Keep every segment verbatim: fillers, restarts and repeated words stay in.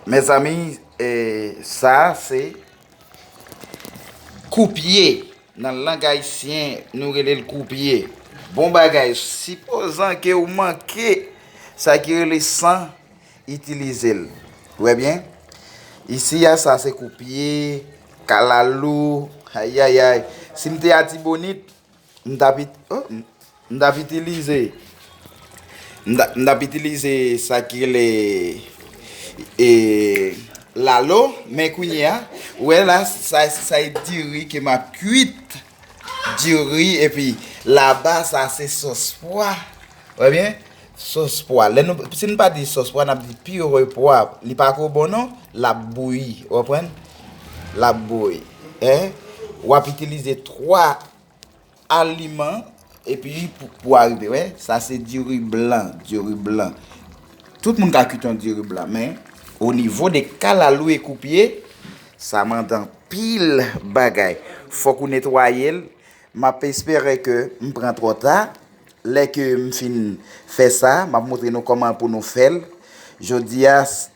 Mezanmi, eh, sa se koupye. Nan lang ayisyen, nou rele l koupye. Bon bagay, sipozan ke ou manke sa ki rele san, itilize l. Ou wè byen? Isi a, sa se koupye, kalalou, ayayay. Si m te Atibonit, m t ap it-, oh, m, m t ap itilize, m t ap, m t ap itilize sa ki rele, e, lalo, men kounye a, ou wè la, sa, sa e diri ke m ap kwit. Diri, epi laba, sa se sòs pwa. Ou wè byen? Sòs pwa. Lè nou, si nou pa di sòs pwa, n ap di pire pwa. Li pa ko bon non, l ap bouyi. Ou konprann? L ap bouyi. Hein? W ap itilize twa aliman, epi pou, pou arive, wè, sa se diri blan, diri blan. Tout moun ka kwit yon diri blan, men o nivo de kalalou e koupye, sa mande anpil bagay. Fòk ou netwaye l. M ap espere ke m pran twò ta. Lè ke m fin fè sa, m ap montre nou kòman pou nou fè l. Jodi a, s-,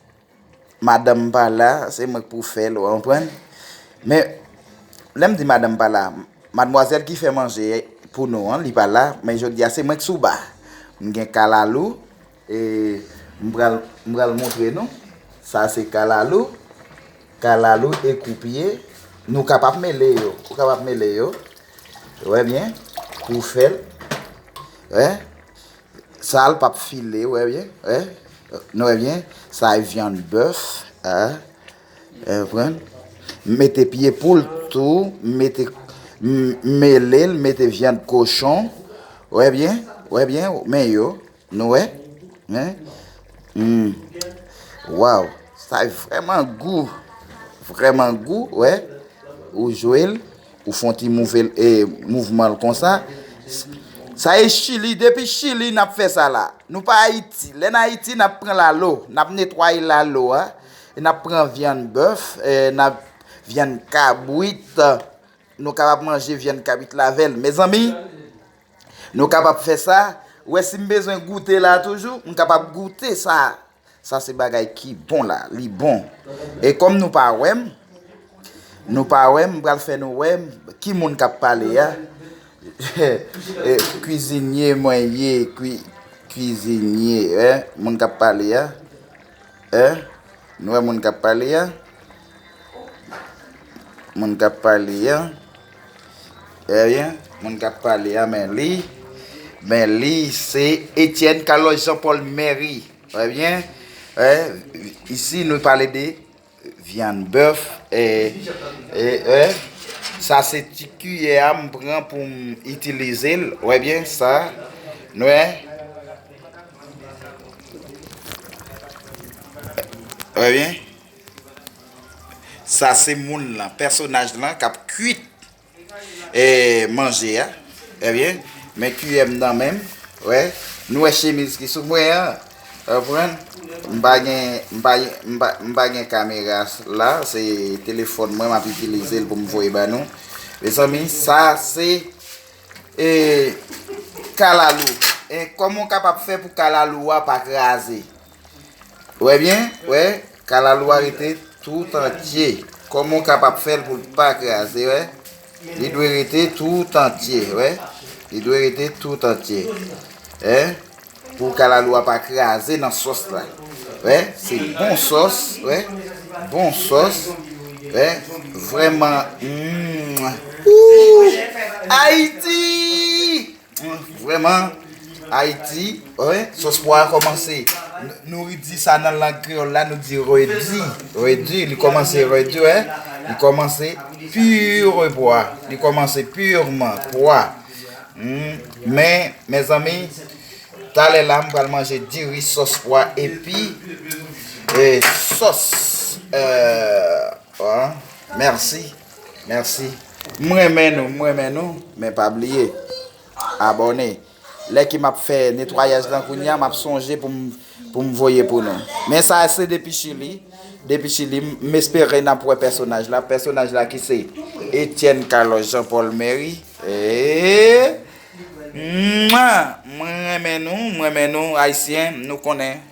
madanm pa la, se mwen k pou fè l, ou konprann? Men, lè m di madanm pa la, madmwazèl ki fè manje pou nou an, li pa la, men jodi a, se mwen k sou ba. M gen kalalou, e m pral, m pral montre nou. Sa se kalalou, kalalou e koupye. Nou kapab mele yo, ou kapab mele yo. Ou wè byen, pou fè l. Wè. Sa l p ap file, ou wè byen, wè. Nou wè byen, sa e vyann bèf, a. Ou konprann? Mete pye poul tou, mete, m-, mele l, mete vyann kochon. Ou wè byen, ou wè byen, men yo, nou wè? Hein? Hmm. Waw, sa e vrèman gou. Vrèman gou, wè. Ou jwe l, ou fè yon ti mouve l, e, mouvman l konsa. Sa e Chili, depi Chili n ap fè sa la. Nou pa Ayiti. Lè n Ayiti, n ap pran lalo, n ap netwaye lalo a, e n ap pran vyann bèf, e, n ap vyann kabrit, nou kapab manje vyann kabrit la avè l. Mezanmi, nou kapab fè sa. Ou wè, si m bezwen goute la toujou, m kapab goute sa. Sa se bagay ki bon la, li bon. E kòm nou pa wè m, nou pa wè m, m pral fè nou wè m, ki moun k ap pale a. E, kwizinye mwen ye, kwi-, kwizinye, e, moun k ap pale a. E, nou wè moun k ap pale a? Moun k ap pale a. Ebyen, moun k ap pale a, men li, men li, se Etienne Carlos Jean Paul Mary. Ebyen, e, isi, nou pale de vyann bèf, e, e, e, sa se ti kiyè a m pran pou m itilize l. Ou wè byen, sa, nou wè. Ou wè byen? Sa se moun lan, pèsonaj lan k ap kwit, e, manje a. Ebyen, men kiyè m nan men m. Wè, nou wè chemiz ki sou mwen an. Konprann? M pa gen, m pa, m pa, m pa gen kamera la, se telefòn mwen m ap itilize l pou m voye ba nou. Mezanmi, sa se, e, kalalou. E kòman w kapab fè pou kalalou a pa kraze? Wè byen, wè, kalalou a rete tout antye. Kòman w kapab fè l pou l pa kraze, wè? Li dwe rete tout antye, wè. Li dwe rete tout antye. Hein? Pou kalalou a pa kraze nan sòs la. Wè, se bon sòs, wè. Bon sòs, wè. Vrèman, mm. Ooh! Ayiti! Vrèman, Ayiti, wè, sòs pwa a kòmanse. N-, nou di sa nan lang kreyòl la, nou di redi. Redi, li kòmanse redi, wè. Li kòmanse pire pwa. Li kòmanse pireman pwa. Hmm. Men, mezanmi, talè la, m pral manje diri sòs pwa epi, e, sòs, e, An, mèsi, mèsi. M renmen nou, m renmen nou, men pa bliye, abòne. Lè ke m ap fè netwayaj lan kounye a, m ap sonje pou m, pou m voye pou nou. Men sa se depi Chili. Depi Chili, m, m espere n ap wè pèsonaj la. Pèsonaj la ki se Etienne Carlos Jean Paul Mary. E, mwa, m renmen nou, m renmen nou, Ayisyen, nou konnen.